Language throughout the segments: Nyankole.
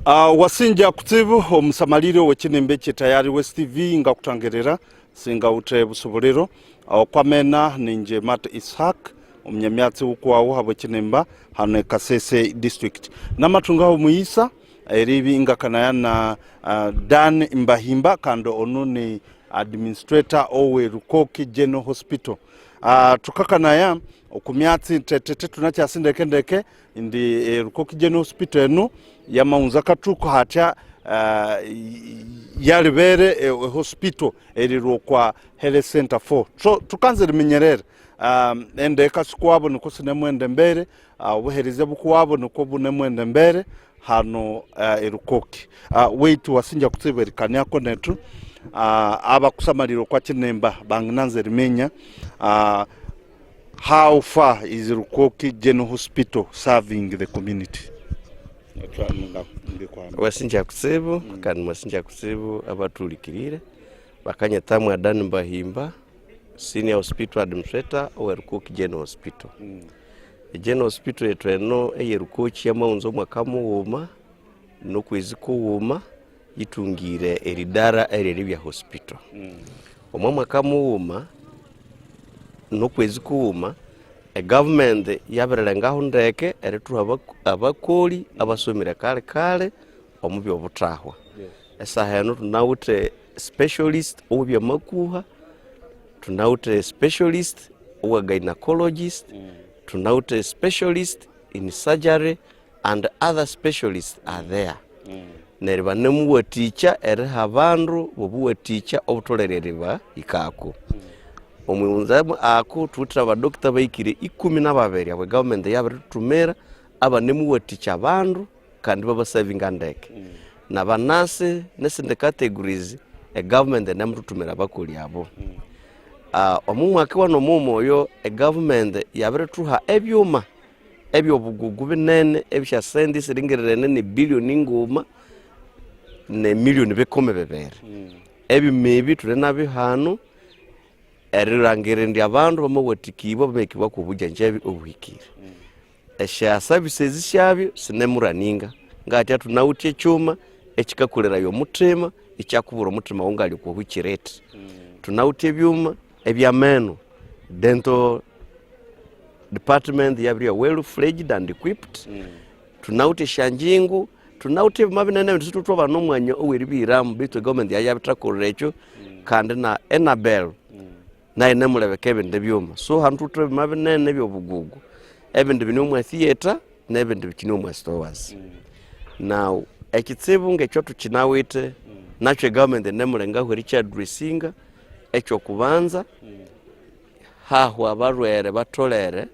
Wasinja kutsibu omusamalire owekinimba eki Tayari West TV ngakutangerera singawuthe busobolero okwamena ninje Matt Ishaq omunyamyatsi wukwawo habwekinimba hano e Kasese district namatungaho muyisa eribi ngakanaya na Dan Mbahimba kandi onu ni administrator owe Rukoki General Hospital. Tukakanaya okumyatsi ntetete tunakyasi ndeke ndeke Ndi e Rukoki General Hospital enu yamaunza akathuku hatya yalibere e hospital erirwe okwa Health Center 4. So tukanza eriminyerera endeka sikwabo nikwo sinemwenda embere, obuhereza bukwabo nikwo bunemwenda embere hanu e Rukoki. Waitu wasinja kutsibu erikaniako netu abakusamalira okwa kinimba banginanza eriminya How far is Rukoki General Hospital serving the community? Wasinja kutsibu kandi mwasinja kutsibu abatuhurikiriire bakanyeta Mwadani Mbahimba senior hospital administrator owe Rukoki General Hospital. General Hospital yaitu enu eye Rukoki yamaghunza omwaka mughuma nokwezi kughuma yitungiire eridara eryeribya hospital. Omwa mwaka mughuma nokwezi kughuma, e government yabirirengaho ndeke erithuha abakoli abasomire kale kale omu byobuthahwa. Esaha enu thunawithe specialist owebyamakuha, thunawithe specialist owa gynecologist, thunawithe specialist in surgery and other specialists are there. Neryo banemuwathikya eriha abandu bobuwathikya obutholere eribahikako. Omwighunza aku thuwithe abadokita abahikire ikumi nababiri abo egovernment yabirithuthumira abanemuwathikya abandu kandi ibabasavinga ndeke. Nabanasi nesindi categories egovernment enemuthuthumira abakoli abo. Omu mwaka wano mughuma oyo egovernment yabirithuha ebyuma ebyobugugu binene ebisyasente esiringirirene ne billion nguma ne million bikumi bibiri. Ebyuma ebi thuli nabyo hanu erilhangira indi abandu bamawathikibwa bamahikibwa kwobujanjabi obuhikire. Esya services syabyo sinemuraninga ngatya thunawithe ekyuma ekikakoleraya omuthima ekyakubura omuthima owu ngali okwa which rate. Thunawithe ebyuma ebyameno dental department yabiribya well fledged and equipped, thunawithe esyanjingu, thunawithe ebyuma binene ebindi sithwaba nomwanya oweribihiramu betu egovernment yayabithakolera ekyo kandi na Enabel nayo nemulebeka ebindi byuma. So hanu thuwithe ebyuma binene ebyobugugu, ebindi bine omwa theatre nebindi bikine omwa stores. Now ekitsibu ngekyo thukinawithe nakyo egovernment enemulengaho erikyaddressinga, ekyokubanza Hahwa abalhwere batholere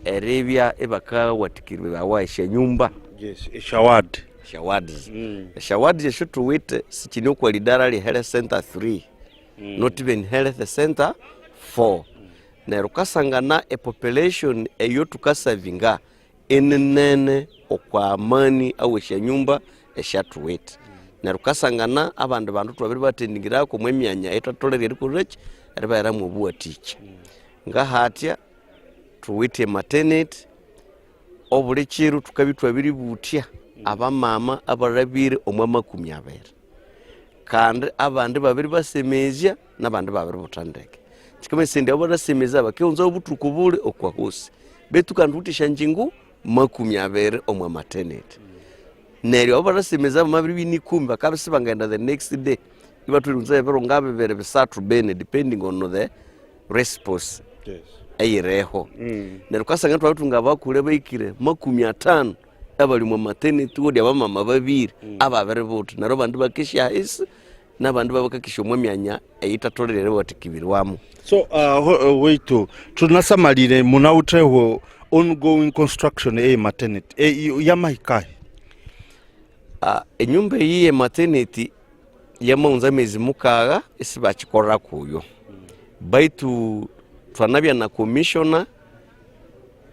eribya ibakawathikiribawa esyanyumba. Yes, esya ward. Esya wards. Esya wards esyo thuwithe sikine okwa lidara lye health center 3 not even health center 4. Neryo wukasangana e population eyo thukasavinga Eninene okwa mani awesyanyumba esyathuwithe. Neryo wukasangana abandi bandu ithwabiribathendingirako omwa myanya eyithwatholere erikolhaki, eribaheramu obuwathikya. Ngahatya thuwithe ematernity, obuli kiro thukabya ithwabiributhya abamama abalhabire omwa makumi abiri. Kandi abandi ibabiribasemezya nabandi ibabiributha ndeke. Kyikamanyisaya indi abo abanasemeza bakighunzaho obuthuku buli okwa hosi. Betu kandi thuwithe esyanjingu 20 omwa maternity. Neryo abo abanasemeza bamabiribya ini ikumi bakabya isibangaghenda the next day, ibathwerighunzayo ebiro ngabibiri bisathu bini depending on the response eyiriho. Neryo wukasanga ithwabirithunga abakule abahikire 50 abali omwa maternity ward abamama babiri ababiributha neryo abandi bakesya ahisi nabandi babakakesya omwa myanya eyithatholere eriwathikibirwamu. So waitu thunasamalire munawutheho ongoing construction eye maternity yamahikahi? Enyumba eyi ye maternity yamaghunza amezi 6 isibakikolera kuyo baitu thwanabya na commissioner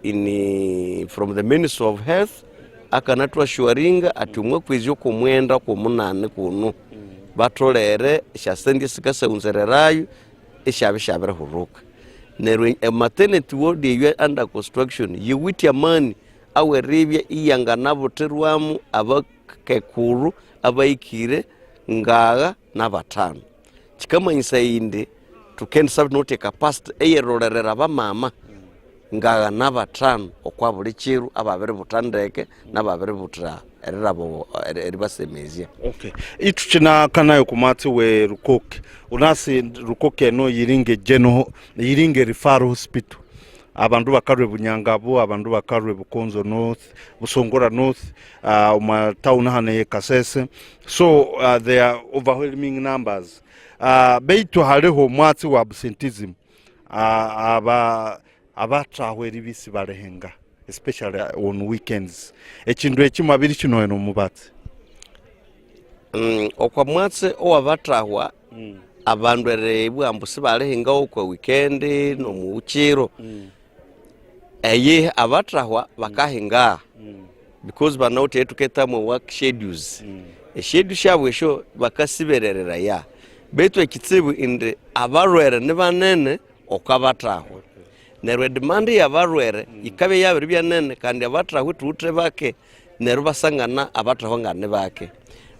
in from the ministry of health akanathu assuringa ati omwa kwezi okwomwenda okwomunani kunu batholere esyasente esikasaghunzererayo esyabya isyabirihuruka. Neryo e maternity ward eyo under construction yiwithe amani. aweribya iyanganabuthirwamu abakekuru abahikire 65. Kikamanyisaya indi thukendisabya thunothi ecapacity eyerirolerera abamama 65 okwa buli kiro ababiributha ndeke nababiributha erilaba eribasemezya. Okay. Itukinakanayo ku mwatsi we Rukoke. Unasi Rukoke eno yiringa general yiringa referral hospital. Abandu bakarwa Bunyangabo, abandu bakarwa Bukonzo North, Busongora North, omu town hano eye Kasese. So there are overwhelming numbers. Beitu hariho omwatsi wa absenteeism. Aba abatahwa eribisi barehenga especially on weekends. Ekindu eki mwabire kinohera omubatsi. Okwa mwatsi owabatahwa abandu eribugha ambu sibalihingawo okwa weekend nomukyiro, eyihi abathahwa bakahinga because banawithe eyathuketamu work schedules. Eschedule syabu esyo bakasiberereraya betu ekitsibu indi abalhwere nibanene okwa bathahwa. Neryo edemand yabalhwere yikabya yabiribya nene kandi abathahwa ithuwithe bake neryo ibasangana abathahwa nganibake.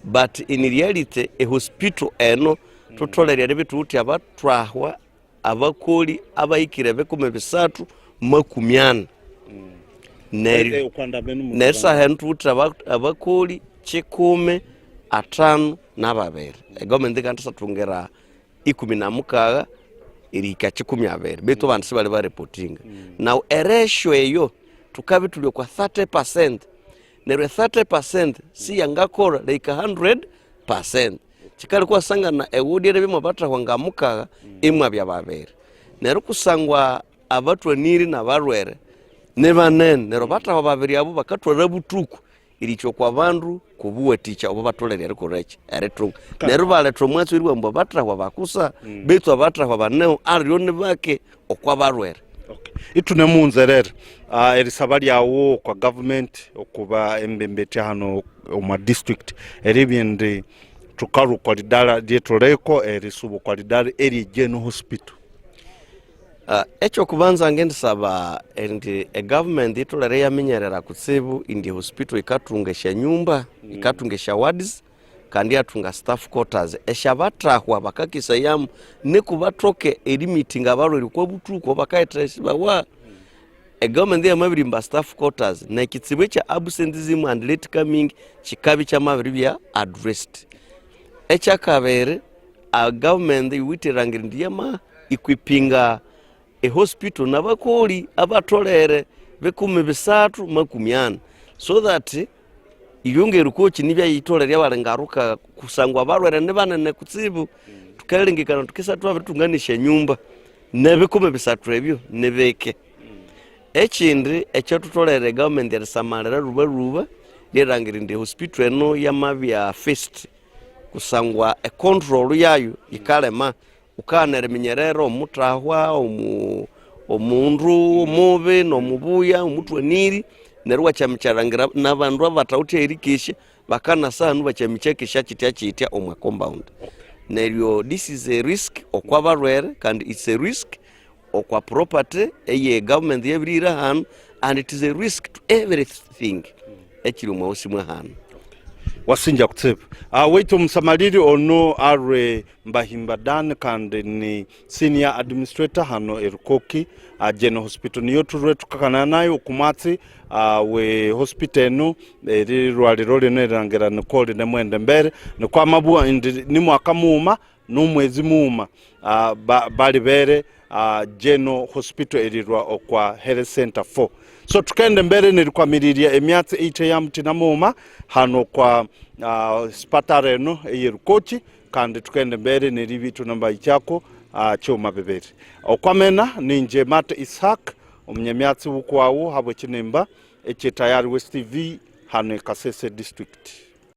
But in reality ehospital eno thutholere eribya ithuwithe abathahwa abakoli abahikire 340. Neryo neryo esaha enu thuwithe abakoli 152. Egovernment yikandithathungira 16 erihika 20 betu abandi sibali bareportinga. Now eresho eyo thukabya ithuli okwa 30% neryo e 30% siyangakolha like 100%. Kikaleka iwasangana ewodi eribya mwabathahwa ngamukagha imwabya babiri. Neryo kusangwa abathwaniri nabalhwere nibanene neryo abathahwa babiri abo bakathwara buthuku erihikya okwa bandu kubuwathikya obo batholere erikolhaki erithunga. Neryo ibaletha omwatsi weribugha ambu abathahwa bakusa betu abathahwa baneho aliryo nibake okwa balhwere. Ithune munzerere erisaba lyawu okwa government okuba embembetya hano omwa district eribya indi thukalhwa okwa lidala lyethuliko erisuba okwa lidala erye general hospital. Ekyokubanza ngendisaba indi egovernment yitholere iyaminyerera kutsibu indi ehospital yikathunga esyanyumba, yikathunga esya wards kandi iyathunga staff quarters esyabathahwa bakakisayamu nuku bathoke erimitinga abalhwere okwa buthuku obakayithesibawa. Egovernment yamabirimba staff quarters nekitsibu ekya absenteeism and late coming kikabya ikyamabiribya addressed. Ekyakabiri Government yiwithe erilhangira indi yama equipinga ehospital nabakoli abatholere 340 so that iyo ngerukoki nibya yitholere yabalingaruka kusangwa abalhwere nibanene kutsibu. Thukalengekana thukisa thwabirithunga nesyanyumba nebikumi bisathu ebyo nibike. Ekindi ekyathutholere egovernment erisamalira lhubalhuba lyerilhangira indi ehospital eno yamabya first kusangwa econtrol yayo yikalema, wukaghana eriminyerera omuthahwa, omundu omubi nomubuya, omuthwaniri, neryo iwakyamikyalhangira nabandu abathawithe aherikesya bakanasa hanu bakyamikyakesya kyityakyitya omwa compound. Neryo this is a risk okwa balhwere kandi it's a risk okwa property eye government yabirihira hanu and it is a risk to everything ekiri omwa hosi mwa hanu. Wasinja kutsibu. Waitu omusamaliri ono arwe Mbahimba Dan kandi ni senior administrator hano e Rukoki General Hospital. Niyo turwe tukakana nayo okumwatsi we hospital eno erirwariro rino erirangira nikwo rine mwende mbere nikwo amabua indi ni mwaka muuma n'omwezi muuma baribere General Hospital erirwa okwa Health Center 4. So tukende mbere nerikwamiriria emyatsi eithe ya mutina muuma hano kwa sipatara eno eye Rukoki kandi tukende mbere neribi tunambaikyako kyoma bibiri. Okwamena ninje Matt Ishak omunyamyatsi wukwawu habwe kinimba ekye Tayari West TV hano e Kasese District.